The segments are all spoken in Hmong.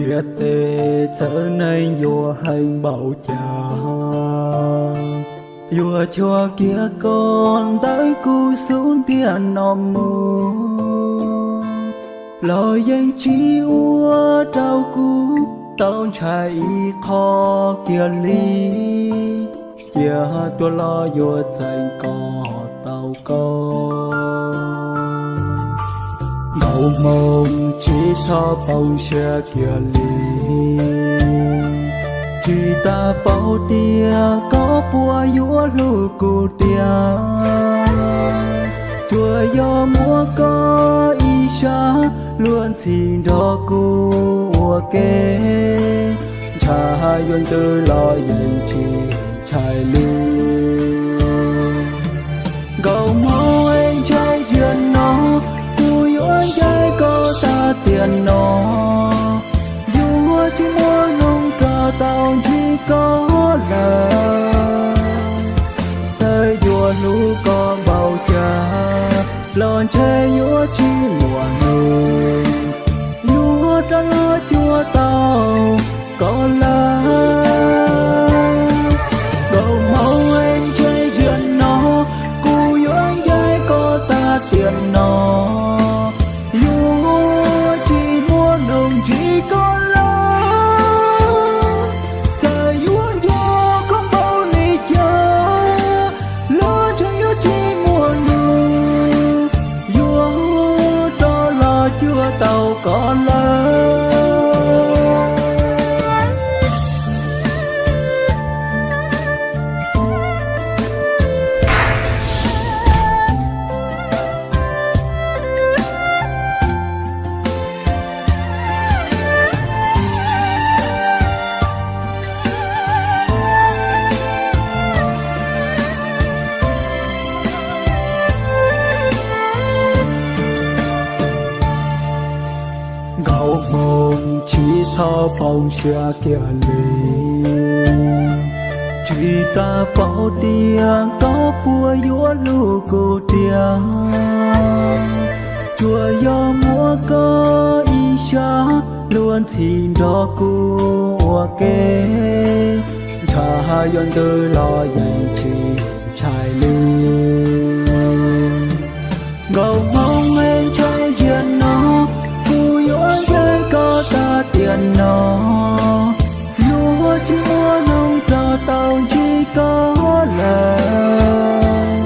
Ntiaj teb txawv neeg yuav heev npaum cas, yuav cuag kiag koj ntawm kuv xub ntiag no mus los yeej tsis ua rau kuv tau ntshai ib qho kiag li. Cia tuaj los yuav txais kom tau koj. Nkaus hmoo tsis txhob poob siab kiag li. Tsis tas paub tias koj puas yuav hlub kuv tiag. Tsuas yog muaj koj ib sab luag ntxhi nrog kuv ua ke, ntshai yuav ntws los yeej tsis ntshai li. Nkaus hmoo es ntshai ziag no, kuv yuav ncaim koj tag tiam no. Yuav tsis muaj hnub rov tau ntsib koj lawm. Txawm yuav hlub koj npaum cas los ntshe yuav tsis muaj hnub yuav rov los cuag tau koj lawm. Nkaus hmoo es ntshai ziag no, kuv yuav ncaim koj tag tiam no. Yuav tsis muaj hnub ntsib koj lawm. Txawm yuav nco koj npaum li cas los ntshe yuav tsis muaj hnub yuav rov los cuag tau koj lawm. Nkaus hmoo tsis txhob poob siab kiag li. Tsis tas paub tias koj puas yuav hlub kuv tiag. Tsuas yog muaj koj ib sab luag ntxhi nrog kuv ua ke, ntshai yuav ntws los yeej tsis ntshai li. Nkaus hmoo es ntshai ziag no, kuv yuav ncaim koj tag tiam no. Yuav tsis muaj hnub rov tau ntsib koj lawm.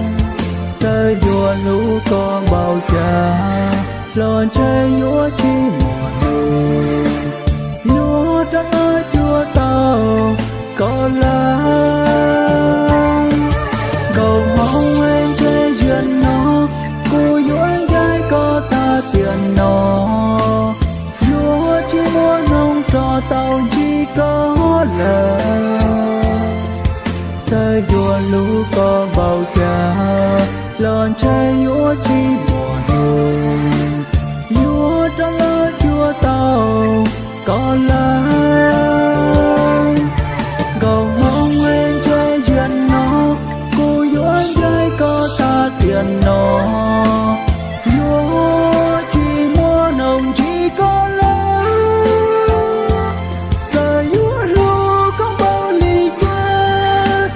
Txawm yuav hlub koj npaum cas los ntshe yuav tsis muaj hnub yuav rov los cuag tau koj lawm. Nkaus hmoo es ntshai ziag no, kuv yuav ncaim koj tag tiam no. Yuav tsis muaj hnub rov tau ntsib koj lawm. Txawm yuav hlub koj npaum cas los ntshe yuav tsis muaj hnub yuav rov los cuag tau koj lawm. Nkaus hmoo es ntshai ziag no, kuv yuav ncaim koj tag tiam no. Yuav tsis muaj hnub ntsib koj lawm. Txawm yuav hlub koj npaum li cas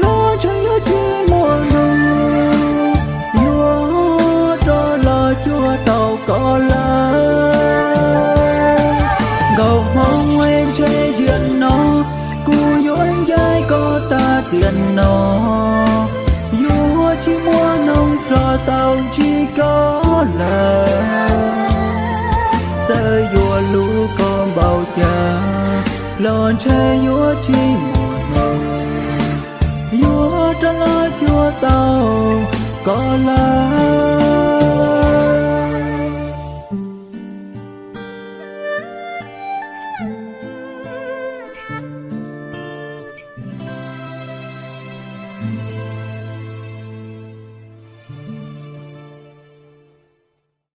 los ntshe yuav tsis muaj hnub yuav rov los cuag tau koj lawm. Nkaus hmoo es ntshai ziag no, kuv yuav ncaim koj tag tiam no. Yuav tsis muaj hnub rov tau ntsib koj lawm. Txawm yuav hlub koj npaum cas los ntshe yuav tsis muaj hnub yuav rov los cuag tau koj lawm.